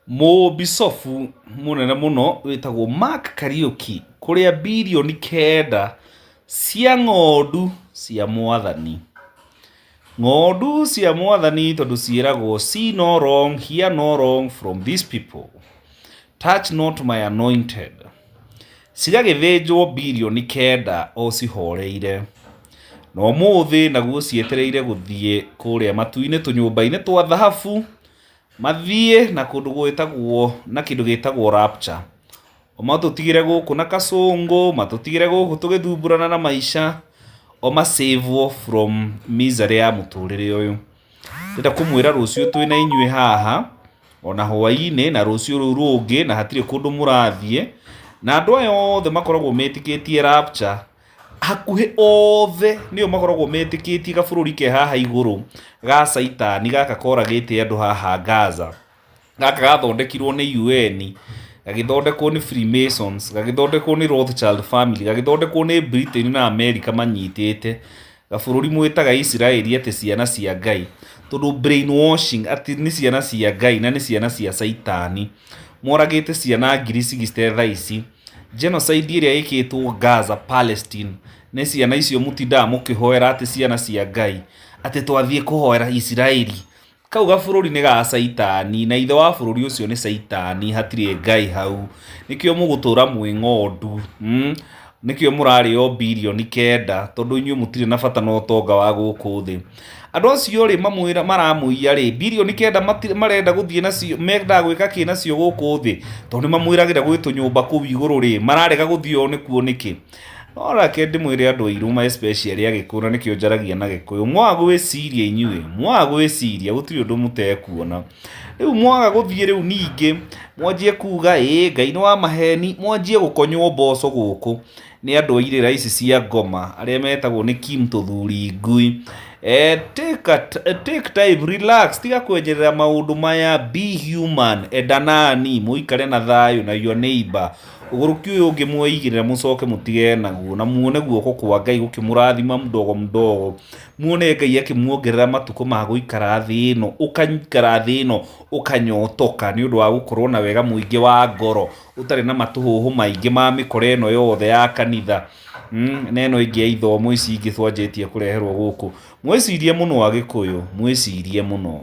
Mũbicobu mũnene mũno wĩtagwo Mark Kariuki kũrĩa 9 birioni cia ng'ondu cia mwathani. Ng'ondu cia mwathani tondũ ciĩragwo see no wrong, hear no wrong from these people. Touch not my anointed. Cigagĩthĩnjwo 9 birioni o cihoreire. Na ũmũthĩ naguo cietereire gũthiĩ kũrĩa matu-inĩ tũnyũmba-inĩ twa thahabu. Mathiĩ na kũndũ gwĩtagwo na kĩndũ gĩtagwo rapture. O matũtigĩre gũkũ na kasũngũ, matũtigĩre gũkũ tũgĩthumbũrana na maica, o ma save from misery ya mũtũrĩre ũyũ. Ndĩrenda kũmwĩra rũciũ twĩna inyuĩ haha, ona hwaĩ-inĩ na rũciũ rũu rũngĩ na hatirĩ kũndũ mũrathiĩ. Na andũ aya othe makoragwo metĩkĩtie rapture, hakuhĩ othe nĩo makoragwo metĩkĩtie gabũrũri ke haha igũrũ ga caitani gaka koragĩte andũ haha Gaza. Gaka gathondekirwo nĩ UN, gagĩthondekwo nĩ Freemasons, gagĩthondekwo nĩ Rothschild family, gagĩthondekwo nĩ Britain na America manyitĩte. Gabũrũri mwĩtaga Isiraeli atĩ ciana cia Ngai. Tondũ brainwashing atĩ nĩ ciana cia Ngai na nĩ ciana cia caitani. Moragĩte ciana 60,000 thaa ici. Genocide ĩrĩa ĩkĩtwo Gaza, Palestine, nĩ ciana icio mũtindaga mũkĩhoera atĩ ciana cia Ngai. Atĩ twathiĩ kũhoera Isiraeli. Kau gabũrũri nĩ ga caitani na ithe wa bũrũri ũcio nĩ caitani hatirĩ Ngai hau. Nĩkĩo mũgũtũra mwĩ ng'ondu. Nĩkĩo mũrarĩo 9 birioni tondũ inyuĩ mũtirĩ na bata na ũtonga wa gũkũ thĩ. Andũ acio rĩ mamwĩra maramũiya rĩ 9 birioni marenda gũthiĩ nacio mendaga gwĩka kĩ nacio gũkũ thĩ tondũ nĩ mamwĩragĩra gwĩ tũnyũmba kũu igũrũ rĩ mararega gũthiĩ o nĩkuo nĩkĩ? No reke ndĩmwĩre andũ airũ ma especially Agĩkũyũ na nĩkĩo njaragia na Gĩkũyũ mwaga gwĩciria inyuĩ mwaga gwĩciria gũtirĩ ũndũ mũtekuona. Rĩu mwaga gũthiĩ rĩu ningĩ mwanjie kuga ĩ Ngai nĩ wa maheni mwanjie gũkonywo mboco gũkũ nĩ andũ a irĩra ici cia ngoma arĩa metagwo nĩ Kim Tũthuri Ngui. Take time, relax, tiga kwenjerera maũndũ maya, be human, endanani, mũikare na thayũ na your neighbor. Ũgũrũki ũyũ ũngĩ mweigĩrĩra mũcoke mũtige naguo na muone guoko kwa Ngai gũkĩmũrathima mdogo mdogo, muone Ngai akĩmuongerera matukũ ma gũikara thĩ ĩno, ũkaikara thĩ ĩno ũkanyotoka nĩ ũndũ wa gũkorwo na wega mũingĩ wa ngoro, ũtarĩ na matũhũhũ maingĩ ma mĩkora ĩno yothe ya kanitha na ĩno ĩngĩ ya ithomo ici ingĩ twanjĩtie kũreherwo gũkũ. Mwĩcirie mũno Agĩkũyũ, mwĩcirie mũno.